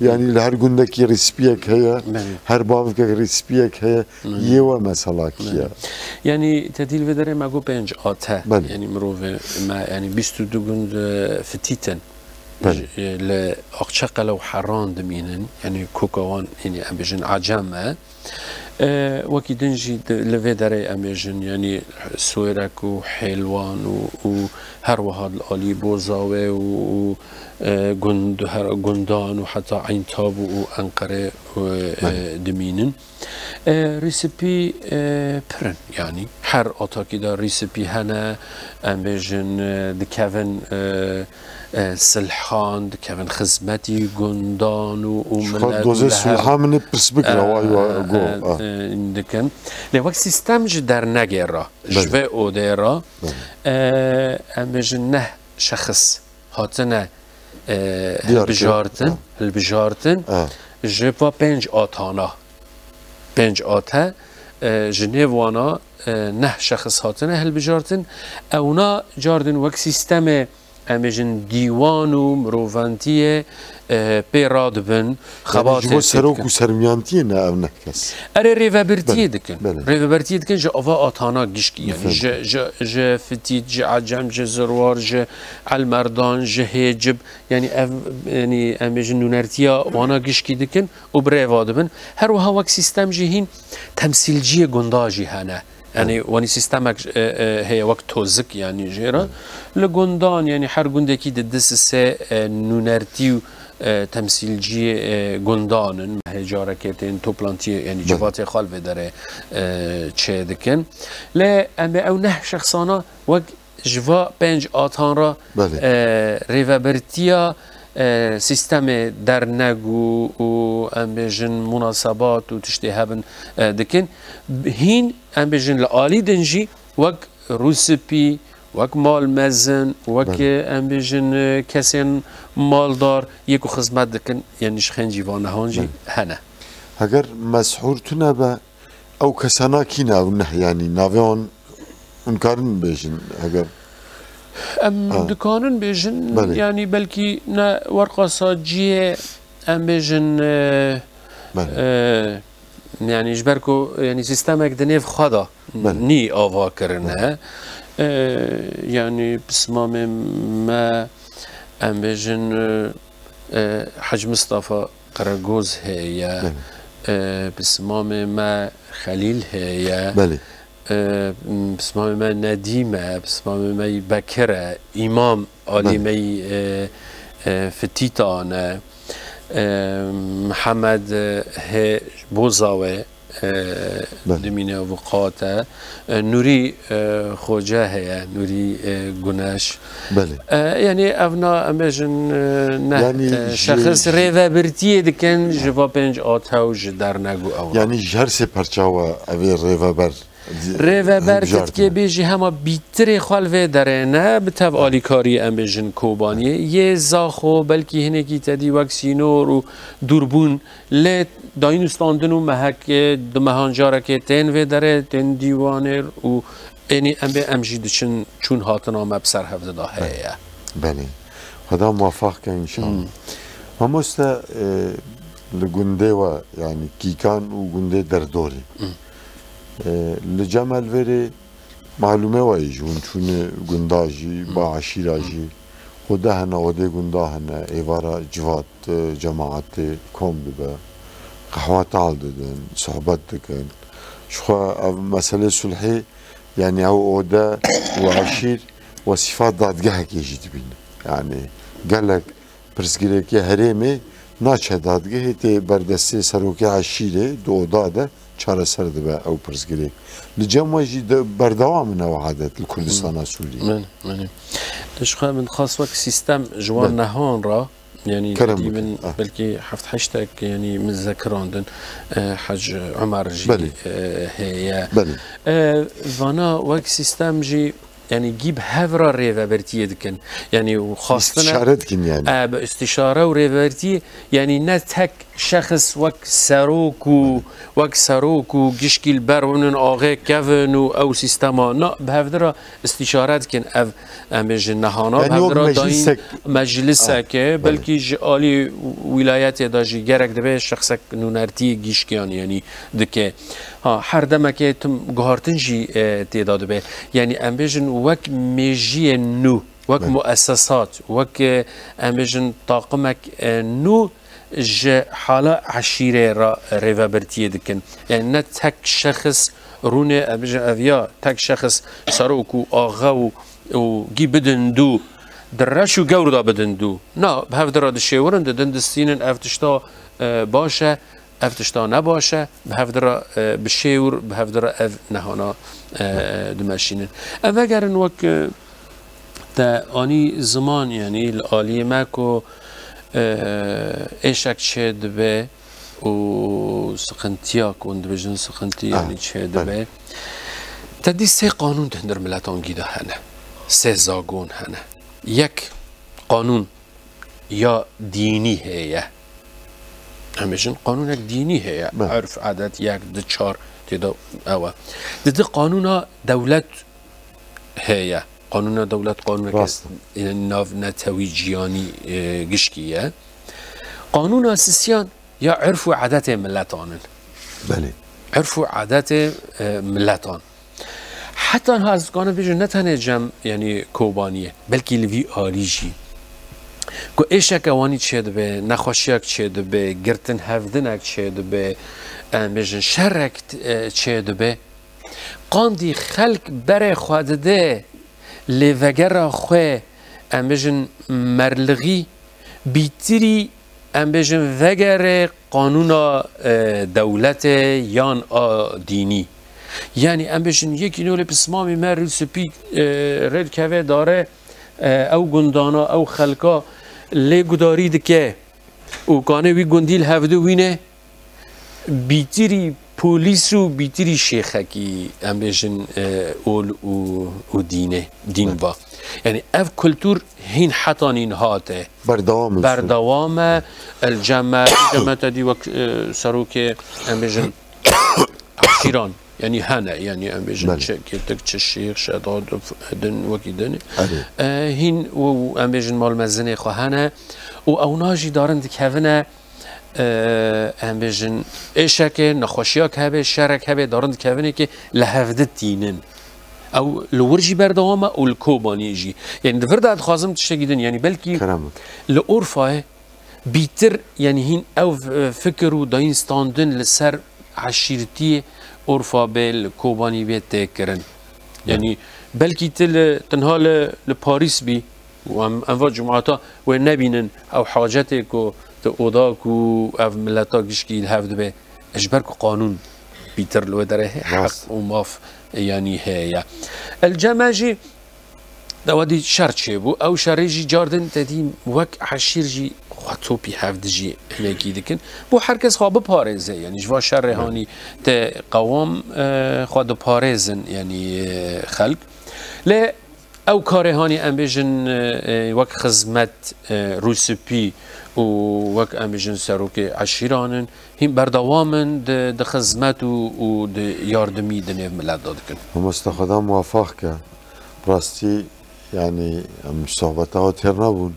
Yanî li her gundekî rîspîyek heye, Belê. her bavikek rîspîyek heye. Belê. Yê we mesela kî ye? Belê. Yanî te dî li vê derê me got pênc ate. Belê. Yanî mirovê me, yanî bîst û du gund, e, fitîtin. Belê. Ji, e, li Aqçeqele û Heran dimînin. Yanî koka wan, yanî em bêjin Acem e. E, wekî din jî di, li vê derê em bêjin, yanî Suêrek û Hêlwan û, û her wiha li alî Bozawê û, û, e, gund-, her, gundan û heta Eyntab û, û Enqere, e, e, Belê. dimînin. E, rîsipî, e, pir in, yanî her atakî de rîsipî hene, em bêjin, e, dikevin, e, e, silhan, dikevin xizmetî gundan û, û Ji xwe milet û dozê li her sulha min ê pirsbik re, e, wa, wa, e, go, e, e. e, dikin. Lê wek sîstem ji dernegê re, ji Belê. vê odê re, Belê. e, em bêjin neh şexs hatine, e, Diyar kir. hilbijartin, Ha. hilbijartin Ha. ji va pênc atana. Pênc ate, e, ji nêv wana, e, neh şexs hatine hilbijartin. Ewna cardin wek sîstemê, em bêjin, dîwan û mirovantiyê, e, pê radibin, Yanî xebatê ji bo pê serok dikin. û sermiyantiyê ne ev neh kes? Erê, rêvebirtiyê Belê, dikin. belê. Rêvebirtiyê dikin ji ava atana gişkî. Yanî Efendim. ji, ji, ji Fitît, ji Ecem, ji Zirwar, ji Elmerdan, ji Hêcib. Yanî ev, yanî em bêjin nûnertiya wana gişkî dikin û bi rêva dibin. Her wiha wek sîstem jî hîn temsîlciyê gunda jî hene. Yanî Hı. wanî sîstemek, e, e, heye wek tozik, yanî jê re. Hı. Li gundan, yanî her gundekî di du sê, e, nûnertî û, e, temsîlciyê, e, gundan in. Me hê carekê tên toplantiyê, yanî Belê. civatê xwe li vê derê, e, çê dikin. Lê em ê ew neh şexsana wek ji va pênc atan re, Belê. e, rêvebirtiya, e, sîstemê dernek û, û em bêjin munasebat û tiştê hebin, e, dikin. Hîn em bêjin li alî din jî wek rûsipî, wek mal mezin, wek, Belê. e, em bêjin, e, kesên maldar yê ku xizmet dikin, yanî ji xêncî van nehan jî Belê. hene. Heger meshûr tune be, ew kesana kî ne ew neh, yanî navê wan hûn karin bêjin heger Em Ha. dikanin bêjin, Belê. yanî belkî ne werqa saciyê, em bêjin, e, Belê. e, yanî ji ber ku, yanî sîstemek di nêv xwe de Belê. nî ava kirine. Belê. E, yanî pismamê me, em bêjin, e, e, Hec Mistefa Qeregoz heye, Belê. e, pismamê me Xelîl heye. Belê. E, pismamê me Nedîm e, pismamê me Bekir e, Îmam alî Belê. me, e, e, Fitîtan e, e, Mihemed, e, hê Bozawe, e, Belê. Dimîne, Viqat e. E, Nûrî, e, Xoce heye, Nûrî, e, Guneş. Belê. E, yanî evna em bêjin, e, ne, Yanî e, ji, şexis ji rêvebirtiyê dikin ji va pênc atew ji dernek û ewran. Yanî ji her sê perçawa evê rêveber di-, Rêveber hilbijartine. Titkê bê jî hema bîtirê xwe li vê derê ne, bi tev alîkarî em bêjin Kobaniyê. Yê Zaxo belkî hinekî te dî wek sînor û dûrbûn, lê dayîn û standin û mehekê, du mehan carekê tên vê derê, tên dîwanêr û ênî em bê em jî diçin çûn hatina me bi ser hevdida heye ye. Belê. Xweda muwefaq ke înşallah. Hmm. Mamoste, e, li gundê we, yanî Kîkan û gundê Derdorê. Hmm. E, li cem Elvêrê malûme we yî ji hûn çûne gunda jî, Hmm. ba eşîra Hmm. jî. Xwede hene, odê gunda hene, êvara civat, e, cemaetê kom dibe. Qehwa tal didin, sohbet dikin. Ji xwe ev meselê sulhê, yanî ew ode û eşîr wesîfa dadgehekê jî dibîne. Yanî gelek pirsgirêkê herêmê naçe dadgehê, tê berdestê serokê eşîrê di oda de çareser dibe ew pirsgirêk. Li cem we jî de berdewam in ew adet li Kurdistana Sûriyê. Min, min. Ji xwe min xwest wek sîstem ji wan Belê. Nehan re, yanî Kerem tedî bikin. min Ah. belkî heft heştek, yanî min zekirandin, e, Hec Umer jî, Belê. e, heye. Belê. E, vana wek sîstem jî, yanî gî bi hev re rêvebirtiyê dikin. Yanî û xwastine Îstîşare dikin yanî. E, bi îstîşare û rêvebirtiyê, yanî ne tek şexs wek serok û, wek serok û gişkî li ber bibin, axê kevin û ew sîstema. Na, bi hevdira îstîşare dikin ev, em bêjin nehana, Yanî bi wek hevdira dayîn meclisek. mecliseke, Ah, belê. belkî ji alî wîlayetê de jî gerek dibe şexsek nûnertiyê gişkiyan, yanî dike. Ha, her demekê tim guhartin jî, e, tê de dibe. Yanî em bêjin wek mêjiyên nû, wek Belê. muessesat, wek, e, em bêjin taqimek, e, nû ji hala eşîrê re rêvebirtiyê dikin. Yanî ne tek şexs rûnê, em bêjin ev ya tek şexs serok û axe û, û gî bidin dû, di reş û gewr de bidin dû. Na, bi hev de re dişêwirin, didin distînin ev tişta, e, baş e, ev tişta ne baş e, bi hev de re, e, bi şêwir, bi hev de re ev nehana, e, dimeşînin. Em vegerin wek, e, te anî ziman, yanî li aliyê me ku, e, êşek çê dibe û siqintiya ku hûn dibêjin siqintî, Ah, yanî çê belê. dibe. Te dî sê qanûn di hundir miletan gî de hene. Sê zagon hene. Yek qanûn ya dînî heye. Em bêjin qanûnek dînî heye. Belê. Urf, adet, yek, du, çar tê de ew e. Di di qanûna dewlet heye. Qanûna dewlet qanûneke Rast e. yanî navnetewî ciyanî, e, gişkî ye. Qanûna sisiyan ya urf û adetê miletan in. Belê. Urf û adetê, e, miletan. Heta niha ez dikanim bêjim ne tenê cem, yanî Kobaniyê, belkî li vî alî jî. Ku êşeke wanî çêdibe, nexweşiyek çêdibe, girtin hevdinek çêdibe, em bêjin şerek, e, çêdibe. Qandî xelk berê xwe dide lê vegera xwe, em bêjin merlixî, bîtirî, em bêjin, vegere qanûna, e, dewletê yan a dînî. Yanî, em bêjin, yekî nolê pismamê me rû spî, e, rê dikeve dare, e, ew gundana, ew xelka lê gudarî dike û kanê wî gundî li hevdu wîne, bîtirî polîs û bîtirî şêxekî, em bêjin, e, ol û, û dînê, dîn Evet. va. Yanî ev kultur hîn heta nîn hate. Berdewam e. Berdewam e. El ceme, ceme te dî wek, e, serokê, em bêjin, eşîran. Yanî hene, yanî em bêjin Belê. çi kêtik, çi şêx, şedad, din, wekî din. Erê. E, hîn û, û em bêjin mal mezinê xwe hene. Û ewna jî darin dikevine, e, em bêjin, êşeke, nexweşiyek hebe, şerek hebe, darin dikevinê ke li hevdi tînin. Ew li wir jî berdewam e û li Kobaniyê jî. Yanî di vir de dixwazim tiştekî din, yanî belkî Kerem. li Urfayê bîtir, yanî hîn ew, e, fikir û dayîn standin li ser eşîrtiyê Urfa bê, li Kobanî bê tê kirin. Yanî belkî tu li, tenha li, li Parîs bî, û em, em va cumata wê nebînin, ew hacetê ku di oda ku ev mileta gişkî li hev dibe, ji ber ku qanûn pîtir li wê derê heq û maf, yanî, heye. Li cem me jî dewa dî şer çêbû. Ew şerê jî cardin te dî wek eşîr jî xwe topî hev dijî hinekî dikin. Bo her kes xwe biparêze, yanî ji van şerê hanî te qewam, e, xwe diparêzin, yanî, e, xelk. Lê ew karê hanî em bêjin, e, e, wek xizmet, e, rûspî û wek em bêjin serokê eşîran in, hîn berdewam in di, di xizmet û, û di yardimî di nêv milet de dikin. Mamoste, Xweda muwefaq ke. Rastî, yanî, em sohbeta we têr nebûn.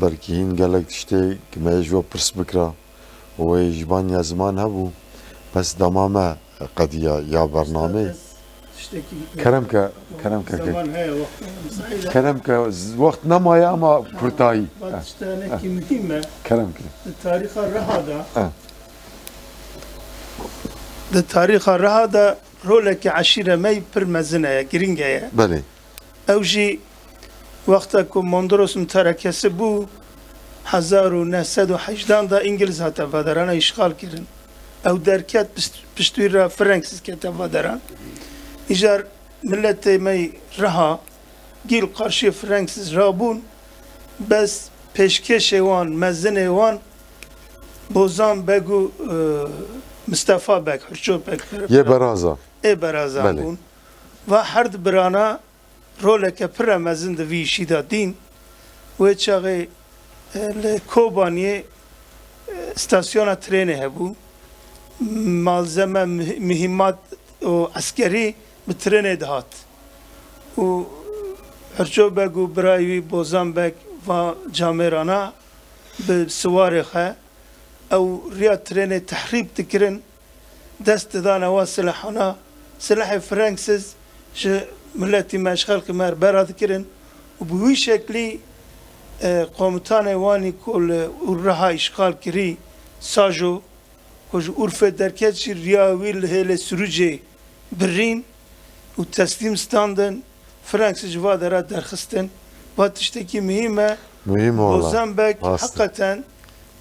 Belkî hîn gelek tiştê ki me ji we pirs bikira. Wê ji van ya ziman hebû. Bes dema me qediya ya bernameyê. Tiştekî Kerem ke, kerem ke, ke. Zaman heye, wext heye, müsait e. Kerem ke, z-, wext nemaye ama kurtayî. Vat tiştanekî muhîm e. Kerem ke. Di tarîxa Riha de, Eh. di tarîxa Riha de roleke eşîre me yî pir mezin e, giring e. Belê. Ew jî wexta ku Mondros muterekesi bû, hezar û neh sed û hejdan de Îngiliz hate vedaran, îşxal kirin. Ew derket, pişt-, piştwî re Franksîz kete vedaran. Îcar miletê me yî Riha gîl qarşî Franksîz rabûn, bes pêşkêşê wan, mezinê wan Bozan Beg û, e, Mistefa Beg, Hurço Beg, Yê Beraza. Ê Beraza Belê. bûn. Va her di birana roleke pir mezin di vî îşî de dîn. Wê çaxê, e, li Kobaniyê, e, stasyona trênê hebû. Malzeme, mih-, mihîmat û eskerî bi trênê dihat. Û Hurço Beg û birayê wî Bozan Beg va camêrana bi siwarê xwe ew riya trênê tehrîb dikirin. Dest didane wa silahana, silahê Franksîz ji miletî me, ji xelkê me re bera dikirin û bi wî şeklî, e, komutanê wanî ku li Riha îşxal kirî, Sajo, ku ji Urfê derket jî riya wî li hêlê Sirûcê birîn û teslîm standin. Franksîz ji va dera derxistin. Va tiştekî muhîm e. Muhîm e wala. Bozan Bek Rast e. heqeten,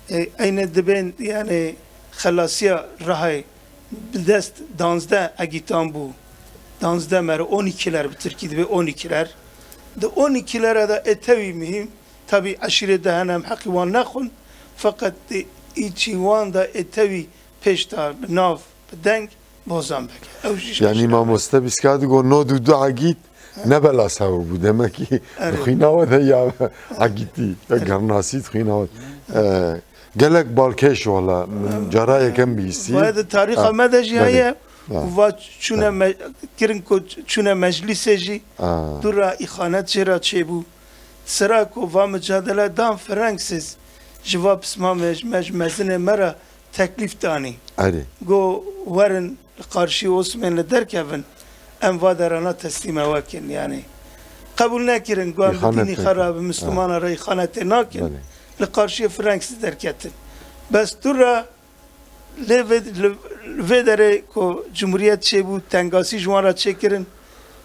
e, eyne dibên, yani, xelasiya Rihayê bi dest danzdeh egîtan bû. Danzdeh mere, on iki ler bi tirkî dibe, on iki ler. Di on iki lere de ê tewî muhîm, tabî eşîrê de hene em heqî wan nexwin, feqet di îçî wan de ê tewî pêş da bi nav, bi deng Bozan Beg. Ew jî Yanî mamoste bîska digo nod û du egît ne bela sewe bû. Demekî Evet. di xwîna we de ya egîtî, Evet. gernasî di xwîna we. E, gelek balkêş wala. Min Evet. cara yekem bihîstî. Baye di tarîxa Ha. me de jî Belê. heye. Ha. Û va çûne Ha. me-, kirin ku çûne meclîsê jî Ha. dûra îxanet jê re çêbû. Sera ku va micadele dan Franksîz ji va pismamê ji me, ji mezinê me re teklîf danî. Erê. Go werin li qarşî Osmanlî derkevin, em va derana teslîme we kin, yanî. Qebûl nekirin, go em bi Îxanet dînî nekin. xera, bi Mislimana Ha. re îxanetê nakin. Belê. Li qarşiyê Franksîz derketin. Bes tu re lê vê, li, li vê derê ku Cumhuriyet çêbû, tengasî ji wan re çêkirin.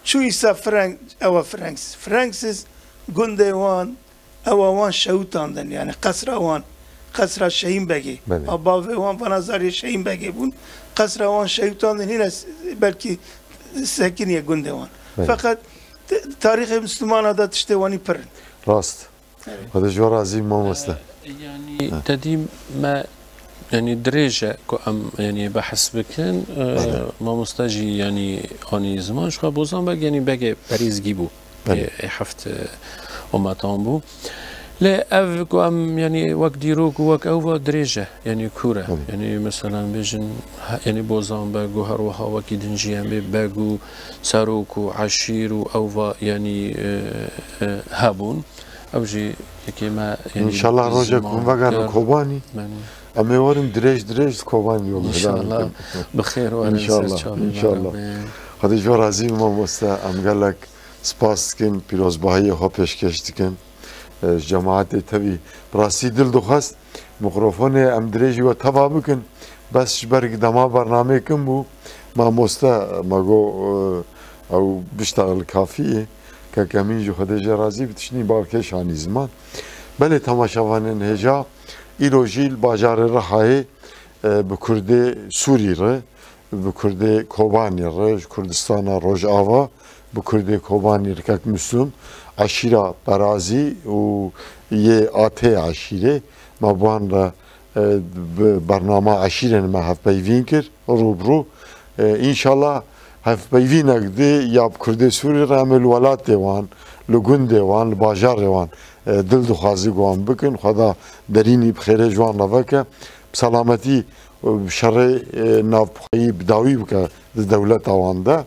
Çû îsa Frank, ewa Franksîz. Franksîz gundê wan, Ewa wan şewitandin, yani qesra wan, qesra Şehîn Begê. Belê. A bavê wan vana zarê Şehîn Begê bûn. Qesra wan şewitandin, hîne s-, belkî sekiniye gundê wan. Belê. Feqet t-, tarîxê Mislimana de tiştê wanî pir in. Rast. Evet. Xwedê ji we razî, mamoste. Ee, yani Ha. tedî me, yani dirêj e ku em, yani behs bikin. Ee, Belê. mamoste jî yani anî ziman, ji xwe Bozan Beg, yani begê Berîzgî bû. Belê. Ê, ê heft, e, ometan bû. Lê ev ku em, yanî wek dîrok û wek ew va dirêj e, yanî kûr e. Belê. Yanî mesela em bêjin, he, yanî Bozan Beg û her wiha wekî din jî em bê beg û serok û eşîr û ew va, yanî, e, e, hebûn. Ew jî yekê me, yanî, Înşallah rojek ziman hûn vegerin kir. Kobanî. Belê. Em ê werin dirêj dirêj Kobanî yol Înşallah. Bi xêr werin ser Înşallah, çavê me înşallah. re bên. Xwedê ji we razî be mamoste. Em gelek Spas dikin, pîrozbahiyê xwe pêşkêş dikin. E, ji cemaetê tevî bi rastî dil dixwest mikrofonê em dirêjî we teva bikin. Bes ji ber dema bernameyê kin bû, mamoste me got, e, ew bişta li kafiyê, kek Emîn jî Xwedê jê razî bi tiştî balkêş anî ziman. Belê temaşevanên hêja, îro jî li bajarê Rihayê, e, bi kurdê Sûrî re bi Kurdê Kobanî re, ji Kurdistana Rojava, bi Kurdê Kobanî re kek Mislum, eşîra Berazî û yê Atê eşîrê, me bi wan re, e, bi bernama eşîrên me hevpeyvîn kir, rû bi rû. E, înşallah hevpeyvînek di ya bi Kurdê Sûrî re em ê li welatê wan, li gundê wan, li bajarê wan, e, dil dixwazi ku wan bikin. Xweda derînî bi xêrê ji wan re veke. Bi selametî, e, bi şerê, e, navxweyî bi dawî bike di dewleta wan de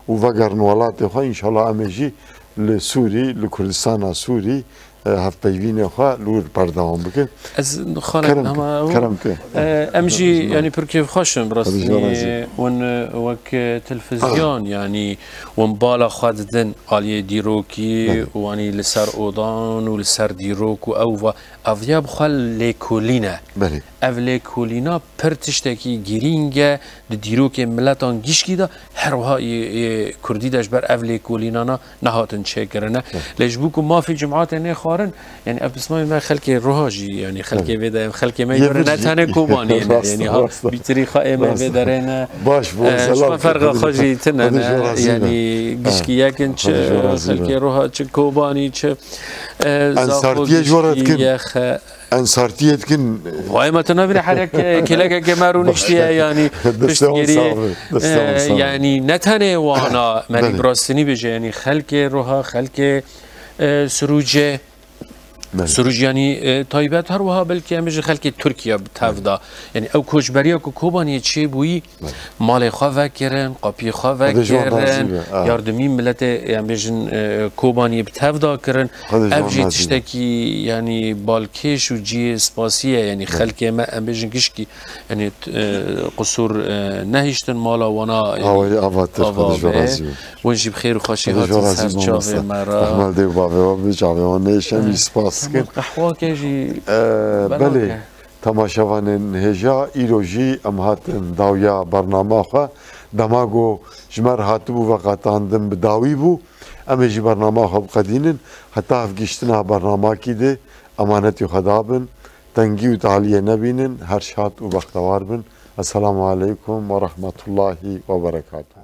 û vegerin welatê xwe. Înşallah em ê jî li Sûrî, li Kurdistana Sûrî, e, hevpeyvînê xwe li wir berdewam bikin. Ez xalek Kerem ke, hema kerem ke. E, em jî, yanî, pir kêfxweş in, bi rastî. Hadi ji we razî. Hûn, e, wek, e, televizyon, yanî, hûn bala xwe didin aliyê dîrokî Belê. û, yanî, li ser odan û li ser dîrok û ew va, ev ya bi xwe lêkolîn e. Belê. Ev lêkolîna pir tiştekî girîng e di dîrokê miletan gişkî de, her wiha yê, yê Kurdî de ji ber ev lêkolînana nehatin çêkirine. Lê ji bo ku mafê cimatê nêxwarin, yanî ev pismamê me xelkê Roha jî, yanî xelkê vê de, xelkê me Yê yore vir ne jî. tenê Kobaniyê ne, Rast, yanî ha rast. bîtirî xwe ê me Rast. vê derê ne. Baş bû, E, ji xwe ferqa xwe jî tine ne, yanî gişkî yek in çi, Xwedê ji we razî be. xelkê Roha çi Kobanî çi, e, Ensartiyê ji we re dikin. Yexe. Ensartiyê dikin. Vay me tu nabîne herek, e, kêlekeke me rûniştiye, yanî Destê wan piştgirî, sax be, destê wan e, sax be. yanî ne tenê wana, me Belê. rî bi rastî bêje, yanî xelkê Roha, xelkê, e, Sirûcê, Belê. Sirûc, yanî, e, taybet her wiha belkî em bêjin xelkê Tirkiye bi tev Belê. da. Yanî ew koçberiya ku Kobaniyê çêbûyî, Belê. malê xwe vekirin, qapiyê xwe Xwedê ji wan razî vekirin, be. Ah. yardimî miletê, em bêjin, e, Kobaniyê bi tev da kirin. Xwedê ji Ev wan jî razî be. tiştekî, yanî, balkêş û cihê spasî ye. Yanî Belê. xelkê me, em bêjin gişkî, yanî, t-, e, qusûr, e, nehiştin mala wana, yanî, Awayî ava tir, ava Xwedê ji wan be. razî be. Hûn jî bi xêr û xweşî Xwedê ji hatin wan razî ser be, çavê mamoste. me re. Rehma li dê û bavê we be, çavê wan nêşe, Em wî spas dikin. qehwakê jî E, belê. belê. Temaşevanên hêja, îro jî em hatin dawiya bernama xwe. Dema ku ji me re hatibû veqetandin bi dawî bû. Em ê jî bernama xwe biqedînin. Heta hevgihiştina bernamakî de emanetî Xweda bin. Tengî û taliyê nebînin. Her şad û bextewar bin. Esselamu aleykum we rehmetullahî we berekatuhu.